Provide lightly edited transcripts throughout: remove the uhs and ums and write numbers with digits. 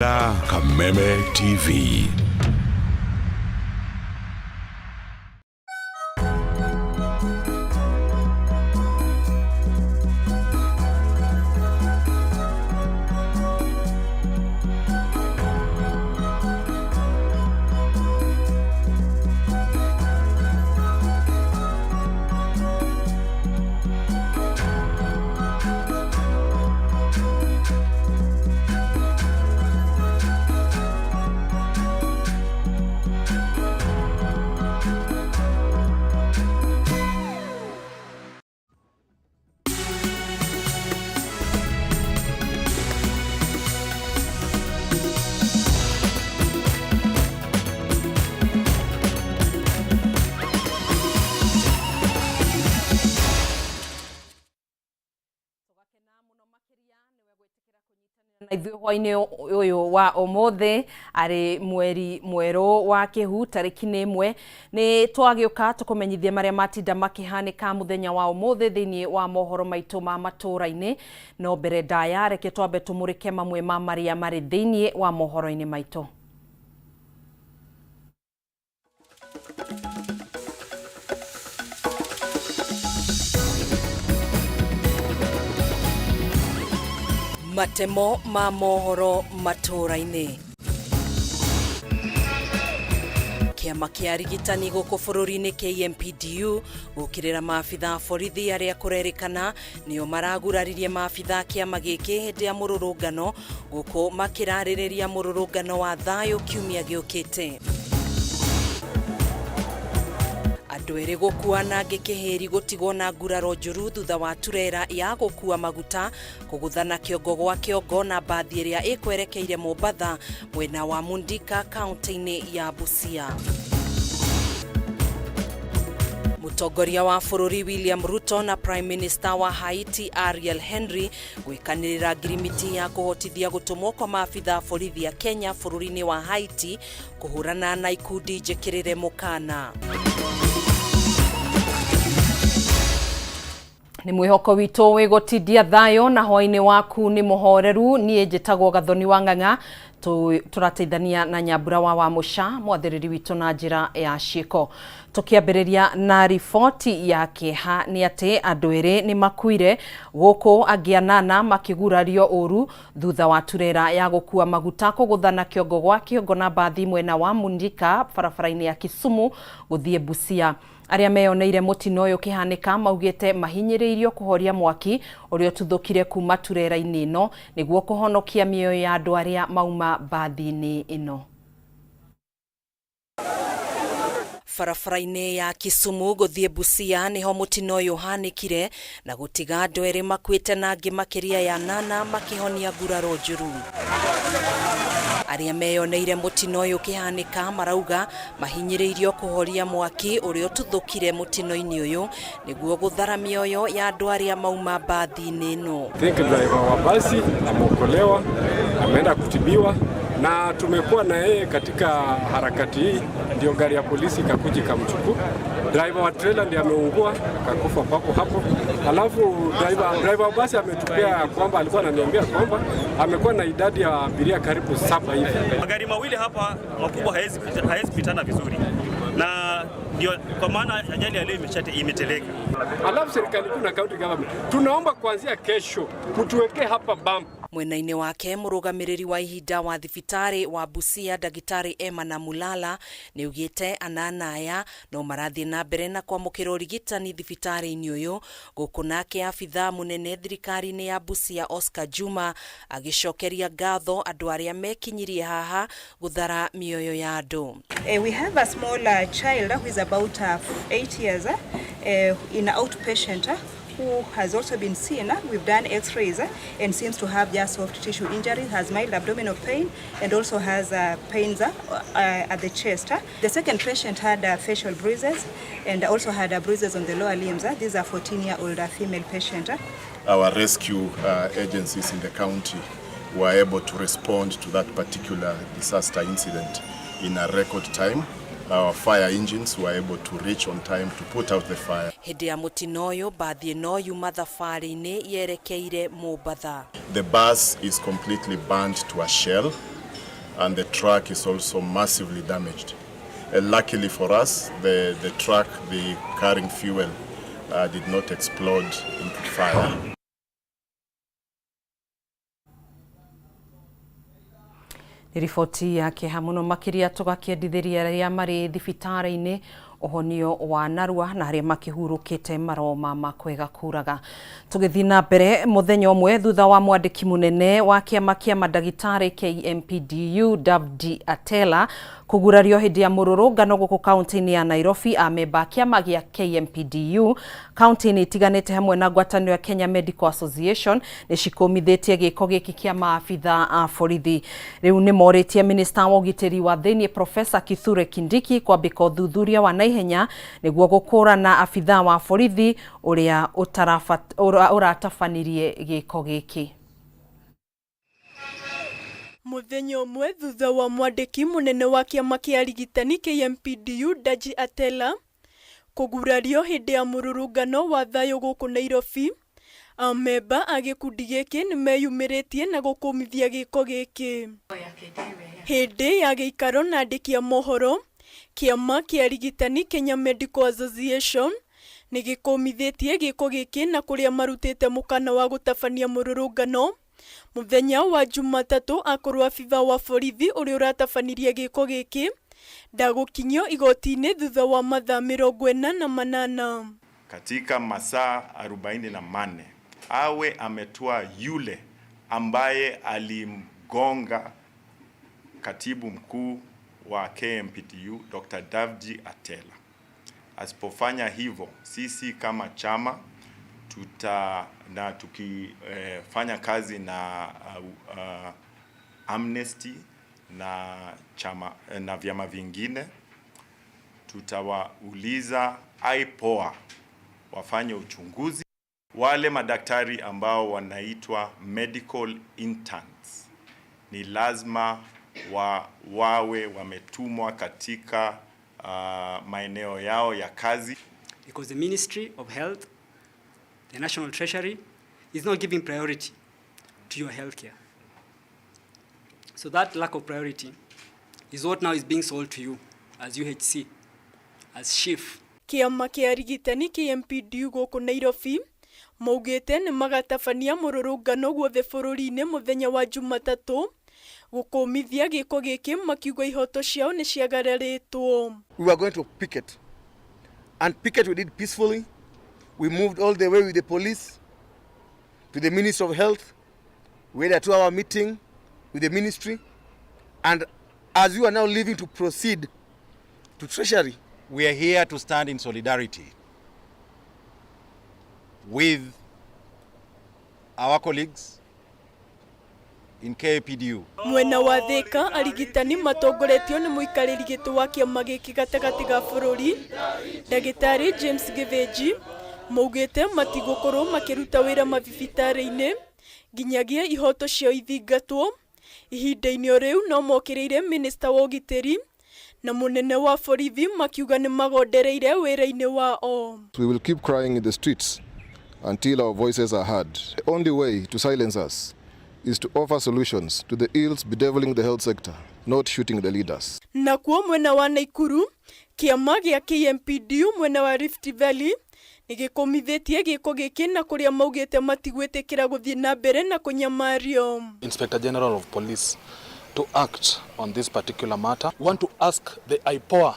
Kameme TV. Na ithuĩ hwainĩ ũyũ wa ũmũthĩ arĩ mweri mwerũ wa kĩhu tarĩki nĩ 1 nĩ twagĩũka tũkũmenyithie marĩa matinda makĩhanĩka mũthenya wa ũmũthĩ thĩinĩ wa mohoro maitũ ma matũũra-inĩ. No mbere ndaya reke twambe tũmũrĩke mamwe ma marĩa marĩ thĩinĩ wa mohoro-inĩ maitũ. Matemo ma mohoro matũũra-inĩ. Kĩama kĩa arigitani gũkũ bũrũri-inĩ KMPDU gũkĩrĩra maabitha a borithi arĩa kũrerĩkana nĩo maraguraririe maabitha a kĩama gĩkĩ hĩndĩ ya mũrũrũngano gũkũ makĩrarĩrĩria mũrũrũngano wa thayũ kiumia gĩũkĩte. Andũ erĩ gũkua na angĩ kĩhĩri gũtigwo na nguraro njũru thutha wa turera ya gũkua maguta kũgũthana kĩongo gwa kĩongo na mbathi ĩrĩa ĩkwerekeire Mombatha mwena wa Mundika kaunti-inĩ ya Busia. Mũtongoria wa bũrũri William Ruto na Prime Minister wa Haiti Ariel Henry gwĩkanĩrĩra ngirimiti ya kũhotithia gũtũmwo kwa maabitha a borithi a Kenya bũrũri-inĩ wa Haiti kũhũrana na ikundi njĩkĩrĩre mũkana. Nĩ mwĩhoko witũ wĩ gũtindia thayũ na hwainĩ waku nĩ mũhoreru. Niĩ njĩtagwo Gathoni wa Ng'ang'a, tũrateithania na Nyambura wa Wamũca mwathĩrĩri witũ na njĩra ya ciĩko. Tũkĩambĩrĩria na riboti ya kĩeha nĩ atĩ andũ erĩ nĩ makuire gũkũ angĩ anana makĩgurario ũru thutha wa turera ya gũkua maguta kũgũthana kĩongo gwa kĩongo na mbathi mwena wa Mundika barabara-inĩ ya Kisumu gũthiĩ Busia. Arĩa meyoneire mũtino ũyũ ũkĩhanĩka maugĩte mahinyĩrĩirio kũhoria mwaki ũrĩa ũtuthũkire kuma turera-inĩ ĩno nĩguo kũhonokia mĩoyo ya andũ arĩa mauma mbathi-inĩ ĩno. Barabara-inĩ ya Kisumu gũthiĩ Busia nĩho mũtino ũyũ ũhanĩkire na gũtiga andũ erĩ makuĩte na angĩ makĩria ya 8 makĩhonia nguraro njũru. Arĩa meyoneire mũtino ũyũ ũkĩhanĩka marauga mahinyĩrĩirio kũhoria mwaki ũrĩa ũtuthũkire mũtino-inĩ ũyũ nĩguo gũthara mĩoyo ya andũ arĩa mauma mbathi-inĩ ĩno. Think driver wa basi ameokolewa, ameenda kutibiwa na tumekuwa na yeye katika harakati hii, ndio gari ya polisi ikakuja ikamchukua. Driver wa trailer ndiye ameungua akakufa papo hapo. Alafu driver wa basi ametupea kwamba alikuwa ananiambia kwamba amekuwa na idadi ya abiria karibu 7 hivi. Magari mawili hapa makubwa hayawezi kupitana vizuri, na ndio kwa maana ajali ya leo imeteleka. Alafu serikali kuu na county government tunaomba kuanzia kesho mtuwekee hapa bump. Mwena-inĩ wake mũrũgamĩrĩri wa ihinda wa thibitarĩ wa Busia ndagĩtarĩ Emma Namulala nĩaugĩte anana aya no marathiĩ na mbere na kwamũkĩra ũrigitani thibitarĩ-inĩ ũyũ gũkũ nake abithaa mũnene thirikari-inĩ ya Busia Oscar Juma agĩcokeria ngatho andũ arĩa mekinyirie haha gũthara mĩoyo ya andũ. We have a small child who is about 8 years in outpatient who has also been seen. We've done x-rays and seems to have just soft tissue injury, has mild abdominal pain and also has pains at the chest. The second patient had facial bruises and also had bruises on the lower limbs. These are 14-year-old female patient. Our rescue agencies in the county were able to respond to that particular disaster incident in a record time. Our fire engines were able to reach on time to put out the fire. Hĩndĩ ya mũtino ũyũ mbathi ĩno yuma thabarĩ-inĩ yerekeire Mombatha. The bus is completely burned to a shell. And the truck is also massively damaged. Luckily for us, the truck, the carrying fuel, did not explode into fire. Nĩ riboti ya kĩeha mũno makĩria tũgakĩendithĩria arĩa marĩ thibitarĩ-inĩ ũhonio wa narua na arĩa makĩhurũkĩte maroma ma kwega kuraga. Tũgĩthiĩ na mbere, mũthenya ũmwe thutha wa mwandĩki mũnene wa kĩama kĩa mandagĩtarĩ KMPDU Davdi Atela kũgurario hĩndĩ ya mũrũrũngano gũkũ kaunti-inĩ ya Nairobi, amemba a kĩama gĩa KMPDU kaunti-inĩ itiganĩte hamwe na ngwatanĩro ya Kenya Medical Association nĩ cikũmithĩtie gĩko gĩkĩ kĩa maabitha a borithi. Rĩu nĩ morĩtie minista wa ũgitĩri wa thĩinĩ Professor Kithure Kindiki kwambĩka ũthuthuria wa naihenya nĩguo gũkũrana abithaa wa borithi ũrĩa ũratabanirie gĩko gĩkĩ. Muthenya ũmwe thutha wa mwandĩki mũnene wa kĩama kĩa arigitani KMPDU Daji Atela kũgurario hĩndĩ ya mũrũrũngano wa thayũ gũkũ Nairobi, amemba a gĩkundi gĩkĩ nĩmeyumĩrĩtie na gũkũmithia gĩko gĩkĩ. Hĩndĩ ya gĩikaro na andĩki a mohoro, kĩama kĩa arigitani Kenya Medical Association nĩ gĩkũmithĩtie gĩko gĩkĩ na kũrĩa marutĩte mũkana wa gũtabania mũrũrũngano mũthenya wa Jumatatũ akorwo abitha wa borithi ũrĩa ũratabanirie gĩko gĩkĩ ndagũkinyio igoti-inĩ thutha wa mathaa 48. Katika masaa 44 awe ametoa yule ambaye alimgonga katibu mkuu wa KMPDU Dr. Davji Atela. Asipofanya hivyo, sisi kama chama tuta na tukifanya kazi na Amnesty na chama na vyama vingine, tutawauliza IPOA wafanye uchunguzi. Wale madaktari ambao wanaitwa medical interns ni lazima wawe wametumwa katika maeneo yao ya kazi. Because the Ministry of Health, the National Treasury, is not giving priority to your healthcare. So that lack of priority is what now is being sold to you as UHC, as SHIF. Kĩama kĩa arigitani KMPDU gũkũ Nairobi maugĩte nĩ magatabania mũrũrũngano guothe bũrũri-inĩ mũthenya wa Jumatatũ gũkũmithia gĩko gĩkĩ, makiuga ihoto ciao nĩ ciagararĩtwo. We were going to picket, and picket we did peacefully. We moved all the way with the police to the Ministry of Health. We had a 2-hour meeting with the ministry, and as we are now leaving to proceed to Treasury, we are here to stand in solidarity with our colleagues in KPDU. Mwena wa Thika arigitani matongoretio nĩ mũikarĩri gĩtĩ wa kĩama gĩkĩ gatagatĩ ga bũrũri ndagĩtarĩ James Githinji maugĩte matigũkorwo makĩruta wĩra mathibitarĩ-inĩ nginyagia ihoto ciao ithingatwo. Ihinda-inĩ o rĩu no mokĩrĩire minista wa ũgitĩri na mũnene wa borithi makiuga nĩ magondereire wĩra-inĩ wao. We will keep crying in the streets until our voices are heard. The only way to silence us is to offer solutions to the ills bedeviling the health sector, not shooting the leaders. Nakuo mwena wa Naikuru, kĩama gĩa KMPDU mwena wa Rift Valley nĩ gĩkũmithĩtie gĩko gĩkĩ na kũrĩa maugĩte matigwĩtĩkĩra gũthiĩ na mbere na kũnyamario. Inspector General of Police to act on this particular matter. We want to ask the IPOA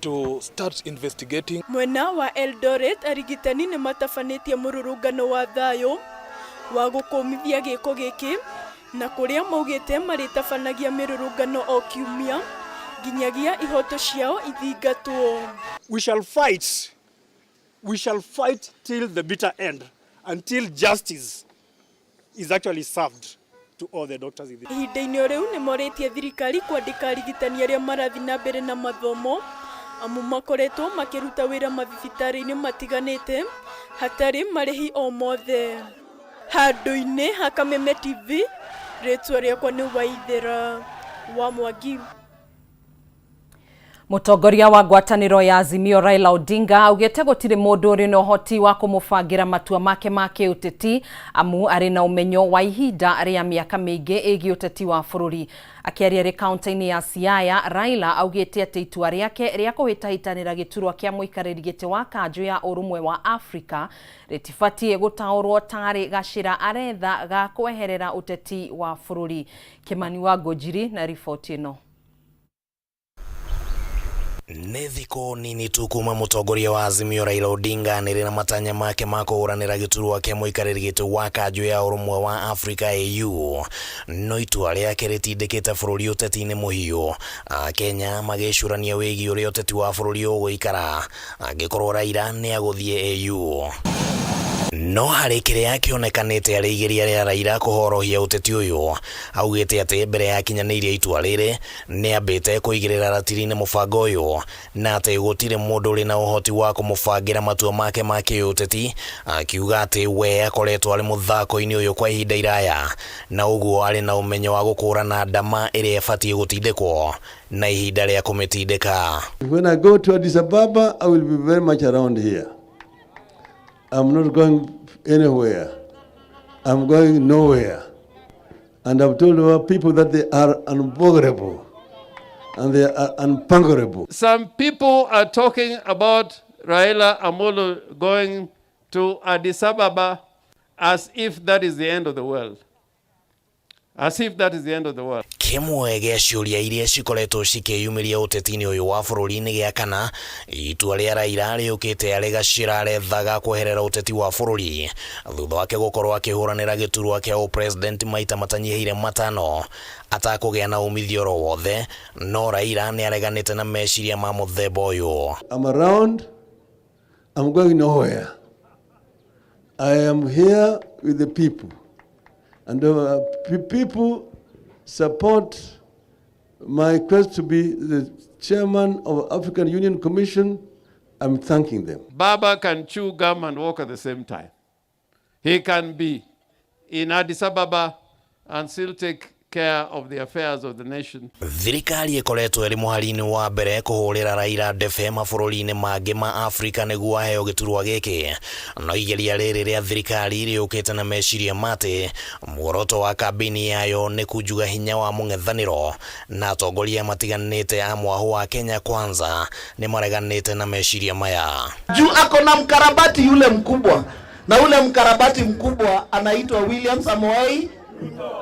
to start investigating. Mwena wa Eldoret arigitani nĩ matabanĩtie mũrũrũngano wa thayũ wa gũkũmithia gĩko gĩkĩ na kũrĩa maugĩte marĩtabanagia mĩrũrũngano o kiumia nginyagia ihoto ciao ithingatwo. We shall fight. We shall fight till the bitter end, until justice is actually served to all the doctors in the Ihinda-inĩ o rĩu nĩ morĩtie thirikari kwandĩka arigitani arĩa marathiĩ na mbere na mathomo amu makoretwo makĩruta wĩra mathibitarĩ-inĩ matiganĩte hatarĩ marĩhi o mothe. Handũ-inĩ ha Kameme TV, rĩtwa rĩakwa nĩ Waithera wa Mwangi. Mũtongoria wa ngwatanĩro ya Azimio Raila Odinga augĩte gũtirĩ mũndũ ũrĩ na ũhoti wa kũmũbangĩra matua make ma kĩũteti amu arĩ na ũmenyo wa ihinda rĩa mĩaka mĩingĩ ĩgiĩ ũteti wa bũrũri. Akĩaria arĩ kaunti-inĩ ya Siaya, Raila augĩte atĩ itua rĩake rĩa kũhĩtahĩtanĩra gĩturwa kĩa mũikarĩri gĩtĩ wa kanjũ ya ũrũmwe wa Afrika rĩtibatiĩ gũtaũrwo tarĩ gacĩra aretha ga kweherera ũteti wa bũrũri. Kĩmani wa Ngũnjiri na riboti ĩno. Nĩ thikũ nini tu kuma mũtongoria wa Azimio Raila Odinga anĩrĩra matanya make ma kũhũranĩra gĩturwa kĩa mũikarĩri gĩtĩ wa kanjũ ya ũrũmwe wa Afrika AU, no itua rĩake rĩtindĩkĩte bũrũri ũteti-inĩ mũhiũ. Akenya magĩcũrania wĩgiĩ ũrĩa ũteti wa bũrũri ũgũikara angĩkorwo Raila nĩ agũthiĩ AU. No harĩ kĩrĩa kĩonekanĩte arĩ igeria rĩa Raila kũhorohia ũteti ũyũ, augĩte atĩ mbere ya akinyanĩirie itua rĩrĩ nĩ ambĩte kũigĩrĩra ratiri-inĩ mũbango ũyũ na atĩ gũtirĩ mũndũ ũrĩ na ũhoti wa kũmũbangĩra matua make ma kĩũteti, akiuga atĩ we akoretwo arĩ mũthako-inĩ ũyũ kwa ihinda iraya na ũguo arĩ na ũmenyo wa gũkũrana ndama ĩrĩa ĩbatiĩ gũtindĩkwo na ihinda rĩa kũmĩtindĩka. When I go to Addis Ababa, I will be very much around here. I'm not going anywhere. I'm going nowhere. And I've told our people that they are unboggerable and they are unpungerable. Some people are talking about Raila Amolo going to Addis Ababa as if that is the end of the world. As if that is the end of the world. Kĩmwe gĩa ciũria iria cikoretwo cikĩyumĩria ũteti-inĩ ũyũ wa bũrũri nĩ gĩa kana itua rĩa Raila rĩũkĩte arĩ gacĩra arethaga kweherera ũteti wa bũrũri thutha wake gũkorwo akĩhũranĩra gĩturwa kĩa ũpresident maita matanyihĩire 5 atakũgĩa na umithio oro wothe, no Raila nĩ areganĩte na meciria ma mũthemba ũyũ. I'm around. I'm going nowhere. I am here with the people. And the people support my quest to be the chairman of African Union Commission. I'm thanking them. Baba can chew gum and walk at the same time. He can be in Addis Ababa and still take care of the affairs of the nation. Thirikari ĩkoretwo ĩrĩ mũhari-inĩ wa mbere kũhũrĩra Raila ndebe mabũrũri-inĩ mangĩ ma Afrika nĩguo aheo gĩturwa gĩkĩ, no igeria rĩrĩ rĩa thirikari rĩũkĩte na meciria ma atĩ muoroto wa kambĩini yayo nĩ kunjuga hinya wa mũng'ethanĩro, na atongoria matiganĩte a mwahũ wa Kenya Kwanza nĩ mareganĩte na meciria maya. Juu ako na mkarabati yule mkubwa, na ule mkarabati mkubwa anaitwa William Samoei.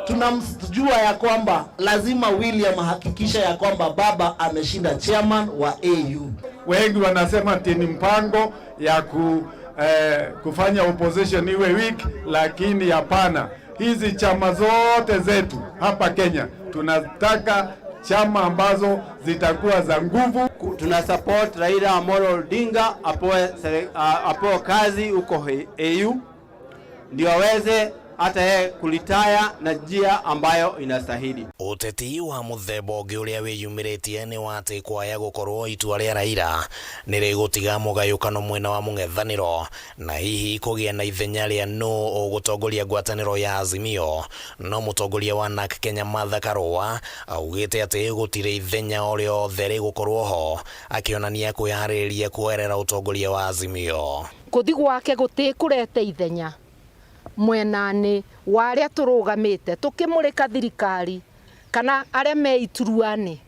Tunamjua ya kwamba lazima William ahakikishe ya kwamba baba ameshinda chairman wa AU. Wengi wanasema ati ni mpango ya kufanya opposition iwe weak, lakini hapana. Hizi chama zote zetu hapa Kenya tunataka chama ambazo zitakuwa za nguvu. Tuna support Raila Amolo Odinga apewe kazi huko AU ndio aweze hata yeye kulitaya na njia ambayo inastahili. Ũteti wa mũthemba ũngĩ ũrĩa wĩyumĩrĩtie nĩ wa atĩ kwaya gũkorwo itua rĩa Raila nĩ rĩgũtiga mũgayũkano mwena wa mũng'ethanĩro na hihi kũgĩa na ithenya rĩa nũ ũgũtongoria ngwatanĩro ya Azimio, no mũtongoria wa NARC Kenya Martha Karua augĩte atĩ gũtirĩ ithenya o rĩothe rĩgũkorwo ho, akĩonania kwĩharĩrĩria kuoerera ũtongoria wa Azimio. Kũthi gwake gũtikũrete ithenya mwenani wa arĩa tũrũgamĩte tũkĩmũrĩka thirikari kana arĩa me ituruani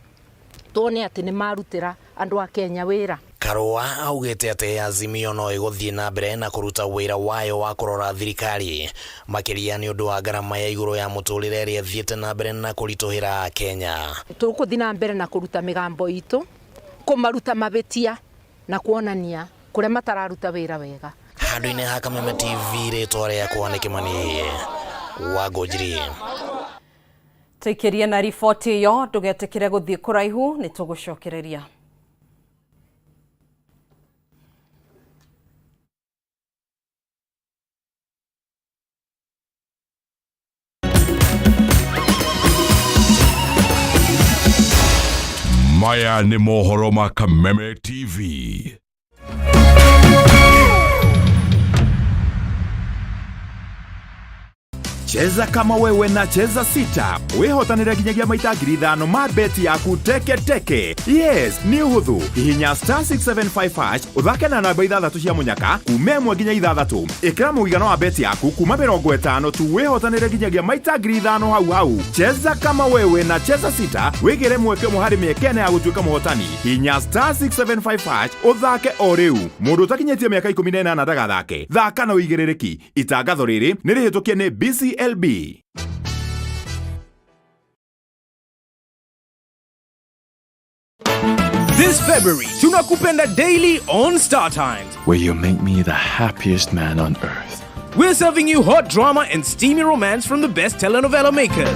tuone atĩ nĩ marutĩra andũ a Kenya wĩra. Karua augĩte atĩ Azimio no ĩgũthiĩ na mbere na kũruta wĩra wayo wa kũrora thirikari makĩria nĩ ũndũ wa ngarama ya igũrũ ya mũtũrĩre ĩrĩa ĩthiĩte na mbere na kũritũhĩra Kenya. Tũgũthiĩ na mbere na kũruta mĩgambo itũ, kũmaruta mabĩtia na kuonania kũrĩa matararuta wĩra wega. Handũ-inĩ ha Kameme TV rĩtwa rĩakwa nĩ Kĩmani wa Ngũnjiri. Tũikĩrie na riboti ĩyo, ndũgetĩkĩre gũthiĩ kũraihu, nĩ tũgũcokereria. Maya nĩ mohoro ma Kameme TV. Cheza kama wewe na Cheza sita wĩhotanĩre nginyagia maita 5,000 ma beti yaku teke teke. Yes, nĩ ũhũthũ. Hihinya star 675 hash ũthake na namba ithathatũ cia mũnyaka kuma ĩmwe nginya ithathatũ. Ĩkĩra mũigana wa beti yaku kuma 50 tu wĩhotanĩre nginyagia maita 5,000 hau hau. Cheza kama wewe na Cheza sita wĩgĩre mweke ũmwe harĩ mĩeke ĩna ya gũtuĩka mũhotani. Hihinya star 675 hash ũthake o rĩu. Mũndũ ũtakinyĩtie mĩaka 18 ndagathake. Thaka na ũigĩrĩrĩki. Itangatho rĩrĩ nĩ rĩhĩtũkie nĩ BCLB. This February, tunakupenda daily on Star Times. Where you make me the happiest man on earth. We're serving you hot drama and steamy romance from the best telenovela makers.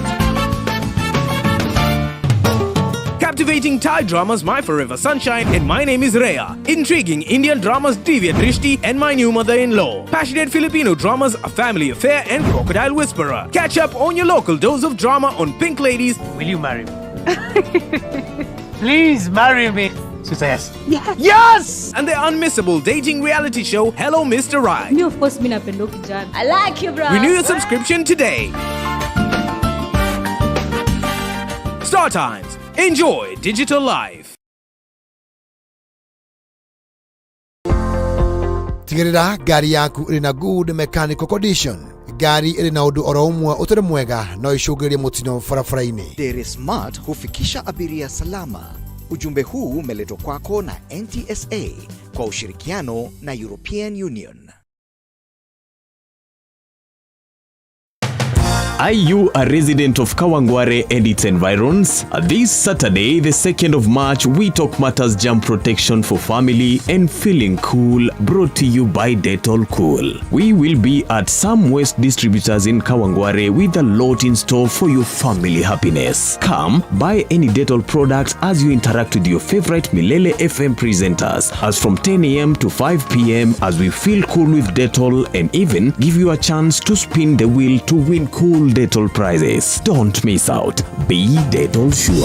Captivating Thai dramas My Forever Sunshine and My Name is Rhea. Intriguing Indian dramas Divya Drishti and My New Mother-in-Law. Passionate Filipino dramas A Family Affair and Crocodile Whisperer. Catch up on your local dose of drama on Pink Ladies. Will you marry me? Please marry me. She says yes. Yes! And the unmissable dating reality show Hello Mr. Right. Me, of course, mi napenda kijana. I like you, bro. Renew your subscription today. Star Times. Enjoy digital life. Tigĩrĩra ngari yaku ĩrĩ na good mechanical condition. Ngari ĩrĩ na ũndũ oro ũmwe ũtarĩ mwega no icũngĩrĩrie mũtino barabara-inĩ. Dere Smart hufikisha abiria salama. Ujumbe huu umeletwa kwako na NTSA kwa ushirikiano na European Union. Are you a resident of Kawangware and its environs? This Saturday, the 2nd of March, we talk matters jump protection for family and feeling cool, brought to you by Dettol Cool. We will be at some West distributors in Kawangware with a lot in store for your family happiness. Come, buy any Dettol product as you interact with your favorite Milele FM presenters as from 10 a.m. to 5 p.m. as we feel cool with Dettol and even give you a chance to spin the wheel to win cool Dettol prizes. Don't miss out. Be Dettol sure.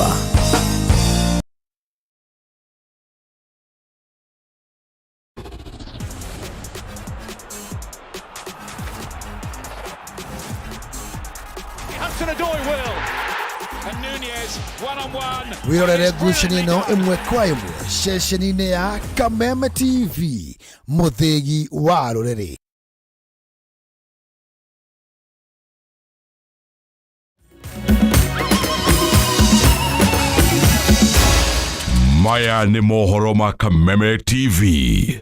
Hudson-Odoi will. And Nunez one on one. Wĩrorere ngucanio ĩno ĩmwe kwa ĩmwe ceceni-inĩ ya Kameme TV, mũthĩgi wa rũrĩrĩ. Maya nĩ mohoro ma Kameme TV.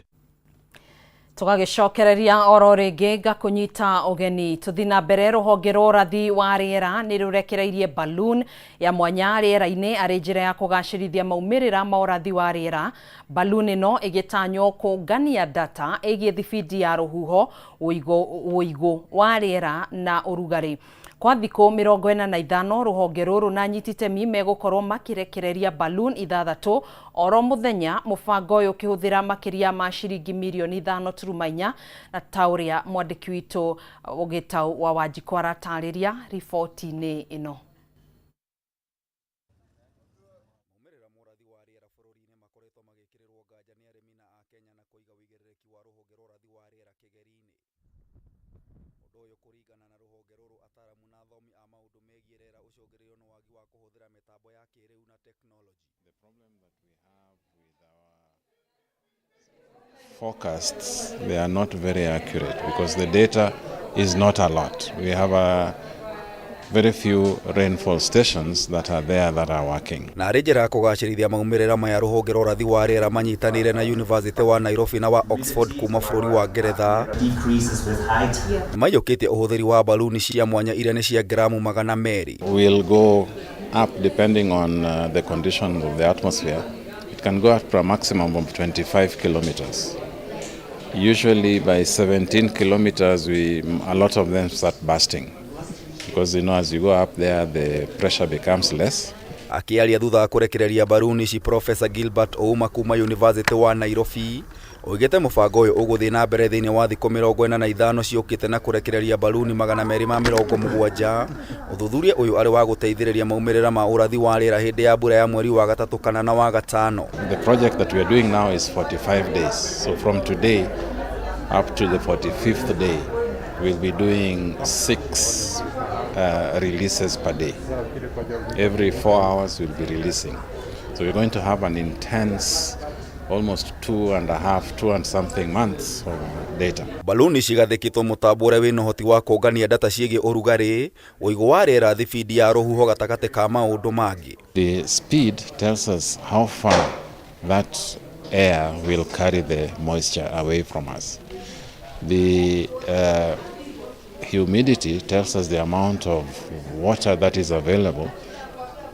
Tũgagĩcokereria oro rĩngĩ ngakũnyita ũgeni. Tũthi na mbere, rũhonge rwa ũrathi wa rĩera nĩ rũrekereirie balloon ya mwanya rĩera-inĩ arĩ njĩra ya kũgacĩrithia maumĩrĩra ma ũrathi wa rĩera. Balloon ĩno ĩgĩtanywo kũngania data ĩgiĩ thibindi ya rũhuho, ũigũ wa rĩera na ũrugarĩ. Kwa thikũ 45 rũhonge rũrũ na anyiti itemi megũkorwo makĩrekereria balloon ithathatũ oro mũthenya, mũbango ũyũ ũkĩhũthĩra makĩria ma ciringi mirioni 5.4, na ta ũrĩa mwandĩki witũ Ũgĩtau wa Wanjikũ aratarĩria riboti-inĩ ĩno. Forecasts, they are not very accurate because the data is not a lot. We have a very few rainfall stations that are there that are working. Na arĩ njĩra ya kũgacĩrithia maumĩrĩra maya, rũhonge rwa ũrathi wa rĩera manyitanĩire na University wa Nairobi na wa Oxford kuma bũrũri wa Ngeretha nĩmaiyũkĩtie ũhũthĩri wa baluni cia mwanya iria nĩ cia gramu 200. Will go up depending on the conditions of the atmosphere. It can go up to a maximum of 25 kilometers. Usually by 17 kilometers, a lot of them start bursting because you know as you go up there the pressure becomes less. Akĩaria thutha wa kũrekereria baruni ici, Professor Gilbert Ouma kuma University wa Nairobi oigĩte mũbango ũyũ ũgũthiĩ na mbere thĩinĩ wa thikũ 45 ciũkĩte na kũrekereria baruni 270. Ũthuthuria ũyũ arĩ wa gũteithĩrĩria maumĩrĩra ma ũrathi wa rĩera hĩndĩ ya mbura ya mweri wa gatatũ kana na wa gatano. The project that we are doing now is 45 days. So from today up to the 45th day, we'll be doing 6 releases per day. Every 4 hours we'll be releasing. So we're going to have an intense almost 2.5, two and something months of data. Baluni cigathĩkĩtwo mũtambo ũrĩa wĩna ũhoti wa kũngania data ciĩgiĩ ũrugarĩ, ũigũ wa rĩera, thibindi ya rũhuho gatagatĩ ka maũndũ mangĩ. The speed tells us how far that air will carry the moisture away from us. The humidity tells us the amount of water that is available,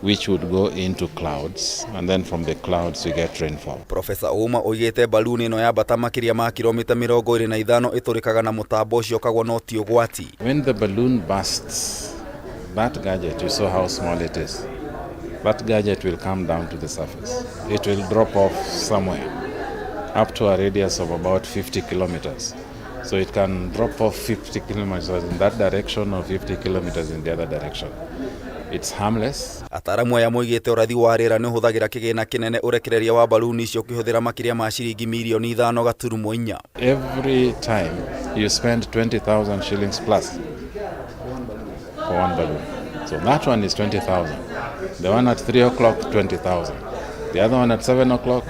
which would go into clouds, and then from the clouds we get rainfall. Profesa Ouma oigĩte baluni ĩno yambata makĩria ma kilomita 25 ĩtũrĩkaga na mũtambo ũcio ũkagwa no ti ũgwati. When the balloon bursts, that gadget, you saw how small it is, that gadget will come down to the surface. It will drop off somewhere up to a radius of about 50 kilometers. So it can drop off 50 kilometers in that direction or 50 kilometers in the other direction. It's harmless. Ataramu aya moigĩte ũrathi wa rĩera nĩ ũhũthagĩra kĩgĩna kĩnene ũrekereria wa baluni icio ũkĩhũthĩra makĩria ma ciringi mirioni 5.4. Every time you spend 20,000 shillings plus for one balloon. So that one is 20,000. The one at 3 o'clock, 20,000. The other one at 7 o'clock,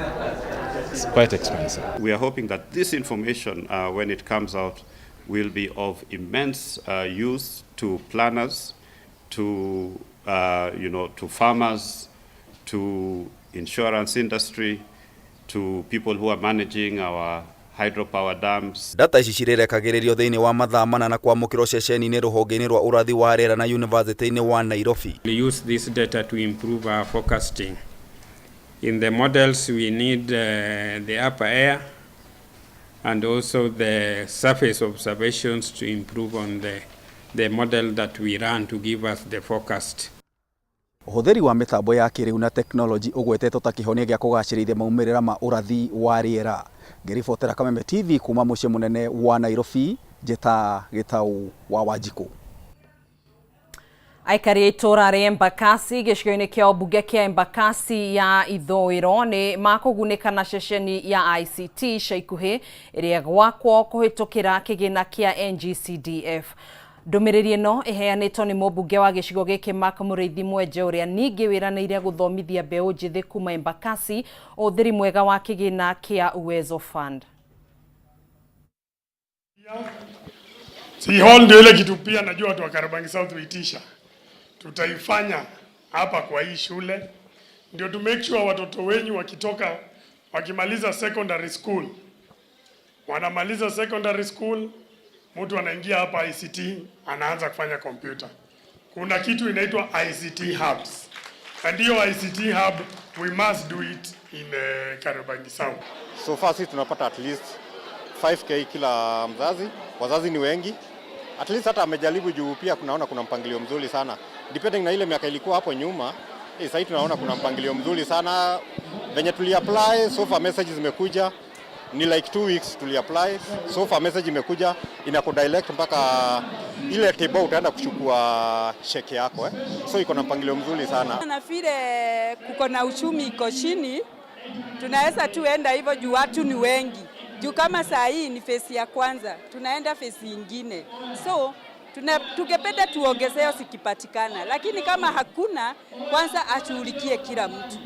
it's quite expensive. We are hoping that this information, when it comes out, will be of immense use to planners, to to farmers, to insurance industry, to people who are managing our hydropower dams. Data ici cirerekagĩrĩrio thĩinĩ wa mathaa mana na kwamũkĩrwo ceceni-inĩ rũhonge-inĩ rwa ũrathi wa rĩera na yunivasĩtĩ-inĩ wa Nairobi. We use this data to improve our forecasting. In the models we need the upper air and also the surface observations to improve on the model that we run to give us the forecast. Ũhũthĩri wa mĩtambo ya kĩrĩu na tekinoronjĩ ũgwetetwo ta kĩhonia gĩa kũgacĩrithia maumĩrĩra ma ũrathi wa rĩera. Ngĩribotera Kameme TV kuma mũciĩ mũnene wa Nairobi, njĩta Gĩtaũ wa Wanjikũ. Aikari a itũra rĩa Embakasi gĩcigo-inĩ kĩa ũmbunge kĩa Embakasi ya ithũĩro nĩ makũgunĩka na ceceni ya ICT ica ikuhĩ ĩrĩa ĩgwakwo kũhĩtũkĩra kĩgĩna kĩa NGCDF. Ndũmĩrĩri ĩno ĩheanĩtwo nĩ mũmbunge wa gĩcigo gĩkĩ Mark Mũrĩithi Mwenje ũrĩa ningĩ wĩranĩire gũthomithia mbeũ njĩthĩ kuma Embakasi ũhũthĩri mwega wa kĩgĩna kĩa Uwezo Fund. Si hall ndio ile kitu pia najua watu wa Kariobangi South huitisha. Tutaifanya hapa kwa hii shule ndio to make sure watoto wenyu wakitoka wakimaliza secondary school, wanamaliza secondary school, mtu anaingia hapa ICT anaanza kufanya computer. Kuna kitu inaitwa ICT hubs, and hiyo ICT hub we must do it in Kariobangi South. So far sisi tunapata at least 5k kila mzazi, wazazi ni wengi. At least hata amejaribu juu pia kunaona kuna mpangilio mzuri sana. Depending na ile miaka ilikuwa hapo nyuma, sasa tunaona kuna mpangilio mzuri sana. Venye tuli apply, so far messages zimekuja. Ni like 2 weeks tuli apply, so far message imekuja inakudirect mpaka ile table utaenda kuchukua cheki yako So iko na mpangilio mzuri sana. Na vile kuko na uchumi iko chini, tunaweza tuenda hivyo juu watu ni wengi. Juu kama saa hii ni phase ya kwanza, tunaenda phase nyingine. So tungependa tuongezeo zikipatikana, lakini kama hakuna, kwanza ashughulikie kila mtu.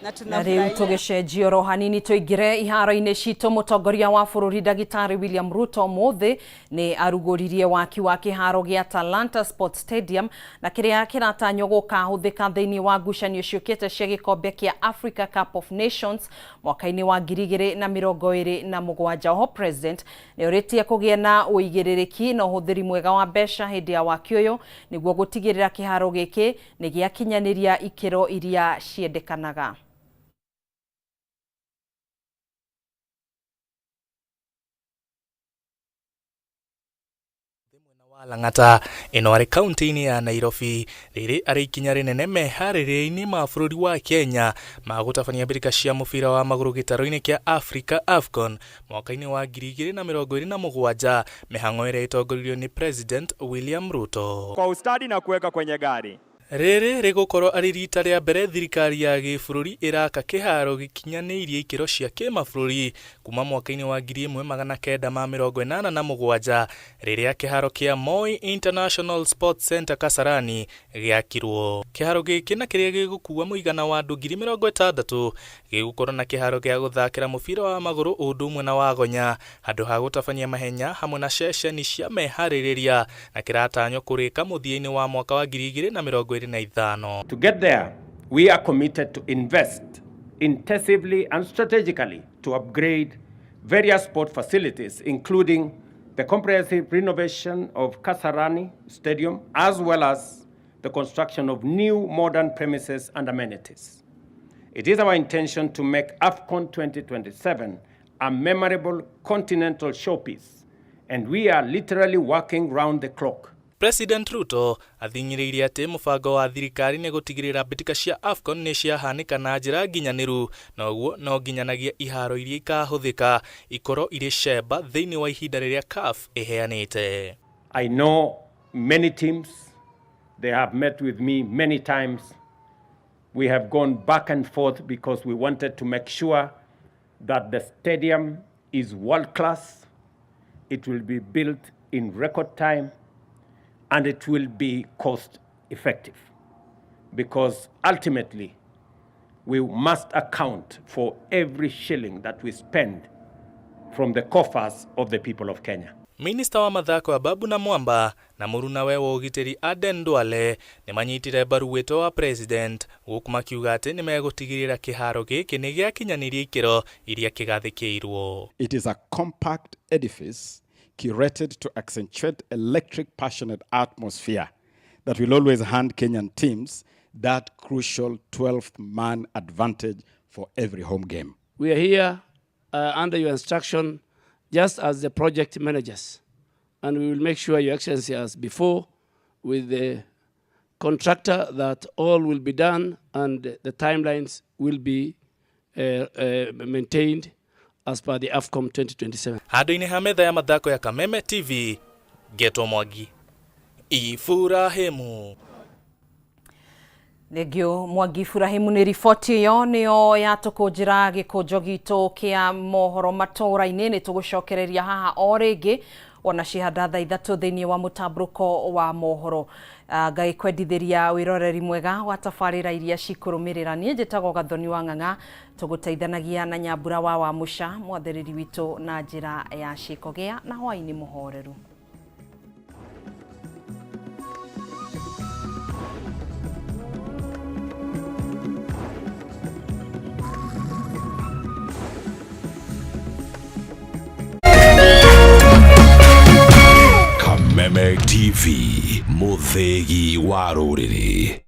Na rĩu tũgĩcenjia oro hanini tũingĩre iharo-inĩ citũ. Mũtongoria wa bũrũri ndagĩtarĩ William Ruto ũmũthĩ nĩ arugũririe waki wa kĩharo gĩa Talanta Sports Stadium na kĩrĩa kĩratanywo gũkahũthĩka thĩinĩ wa ngucanio ciũkĩte cia gĩkombe kĩa Africa Cup of Nations mwaka-inĩ wa 2027. Oho president nĩ orĩtie kũgĩe na ũigĩrĩrĩki na ũhũthĩri mwega wa mbeca hĩndĩ ya waki ũyũ nĩguo gũtigĩrĩra kĩharo gĩkĩ nĩ gĩakinyanĩria ikĩro iria ciendekanaga. Lang'ata ĩno arĩ kaunti-inĩ ya Nairobi rĩrĩ arĩ ikinya rĩnene meharĩrĩria-inĩ ma bũrũri wa Kenya ma gũtabania mbĩtĩka cia mũbira wa magũrũ gĩtarũ-inĩ kĩa Africa AFCON mwaka-inĩ wa 2027 mĩhang'o ĩrĩa ĩtongoririo nĩ President William Ruto. Kwa ustadi na kuweka kwenye gari. Rĩrĩ rĩgũkorwo arĩ rita rĩa mbere thirikari ya gĩbũrũri ĩraka kĩharo gĩkinyanĩirie ikĩro cia kĩmabũrũri kuma mwaka-inĩ wa 1987 rĩrĩa kĩharo kĩa Moi International Sports Centre Kasarani gĩakirwo. Kĩharo gĩkĩ na kĩrĩa gĩgũkua mũigana wa andũ 60,000 gĩgũkorwo na kĩharo gĩa gũthakĩra mũbira wa magũrũ ũndũ ũmwe na wagonya handũ ha gũtabania mahenya hamwe na ceceni cia meharĩrĩria na kĩratanywo kũrĩka mũthia-inĩ wa mwaka wa 2025. To get there, we are committed to invest intensively and strategically to upgrade various sport facilities, including the comprehensive renovation of Kasarani Stadium, as well as the construction of new modern premises and amenities. It is our intention to make AFCON 2027 a memorable continental showpiece, and we are literally working round the clock. President Ruto athing'ĩrĩirie atĩ mũbango wa thirikari nĩ gũtigĩrĩra mbĩtĩka cia AFCON nĩ ciahanĩka na njĩra nginyanĩru na ũguo no nginyanagia iharo iria ikahũthĩka ikorwo irĩ cemba thĩinĩ wa ihinda rĩrĩa CAF ĩheanĩte. I know many teams, they have met with me many times. We have gone back and forth because we wanted to make sure that the stadium is world class, it will be built in record time, and it will be cost effective. Because ultimately, we must account for every shilling that we spend from the coffers of the people of Kenya. Minista wa mathako Ababu Namwamba na mũrunawe wa ũgitĩri Aden Duale nĩ manyitire mbaru wĩto wa president gũkũ makiuga atĩ nĩ megũtigĩrĩra kĩharo gĩkĩ nĩ gĩakinyanĩria ikĩro iria kĩgathĩkĩirwo. It is a compact edifice curated to accentuate electric, passionate atmosphere that will always hand Kenyan teams that crucial 12th man advantage for every home game. We are here under your instruction just as the project managers, and we will make sure, Your Excellency, as before, with the contractor, that all will be done and the timelines will be maintained as per the AFCON 2027. Handũ-inĩ ha metha ya mathako ya Kameme TV, Geto Mwangi Iburahimu. Thengio Mwangi Iburahimu nĩ riboti ĩyo nĩyo yatũkũnjĩra gĩkũnjo gitũ kĩa mohoro matũra-inĩ. Nĩ tũgũcokereria haha o rĩngĩ ona cihanda thaa 3 thĩinĩ wa mũtambũrũko wa mohoro. Ngagĩkwendithĩria wĩroreri mwega wa tabarĩra iria cikũrũmĩrĩra. Niĩ njĩtagwo Gathoni wa Ng'ang'a, tũgũteithanagia na Nyambura wa Wamũca mwathĩrĩri witũ na njĩra ya ciĩko. Gĩa na hwaĩ-inĩ mũhoreru. Kameme TV, mũthĩgi wa rũrĩrĩ.